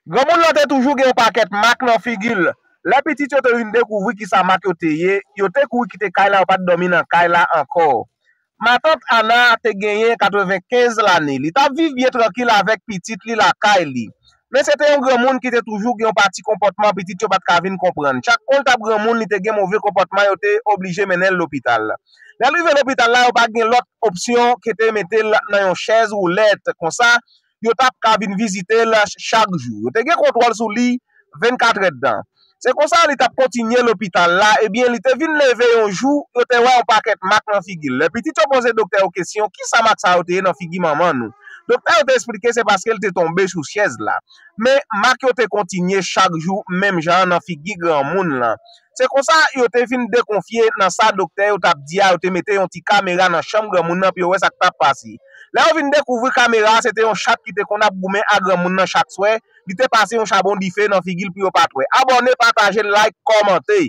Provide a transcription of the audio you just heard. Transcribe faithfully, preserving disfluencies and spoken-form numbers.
Granmoun lan te toujou gen yon pakèt mak nan figi l. Lè pitit yo te vin dekouvri kisa mak yo te ye, yo te kouri kite kay la, yo pa t dòmi nan kay la ankò. Matant Ana te genyen katrevenkenz lane. Li t ap viv byen trankil avèk pitit li lakay li. Men se te yon granmoun ki te toujou gen yon pati konpòtman pitit yo pa t ka vin konprann. Chak kon l t ap granmoun, li te gen move konpòtman, yo te oblije mennen l lopital. Lè l rive lopital la, yo pa t gen lòt opsyon ke te mete l nan yon chèz woulèt. Konsa, yo t ap ka vin vizite l chak jou. Yo te gen kontwòl sou li vennkat èdtan. Se konsa li t ap kontinye lopital la, ebyen, li te vin leve yon jou, yo te wè yon pakèt mak nan figi l. Lè pitit yo poze doktè yo kesyon, "Kisa mak sa yo te ye nan figi manman nou?" Doktè yo te eksplike se paske l te tonbe sou chèz la. Men mak yo te kontinye chak jou, menm jan an nan figi granmoun lan. Se konsa, yo te vin dekonfye nan sa doktè yo t ap di a, yo te mete yon ti kamera nan chanm granmoun nan pou yo wè sa k t ap pase. Lè yo vin dekouvri kamera a, se te yon chat ki te konn ap goumen a granmoun nan chak swè, li te pase yon chabon dife nan figi l pou yo pa t wè. Abòne, pataje, like, kòmante.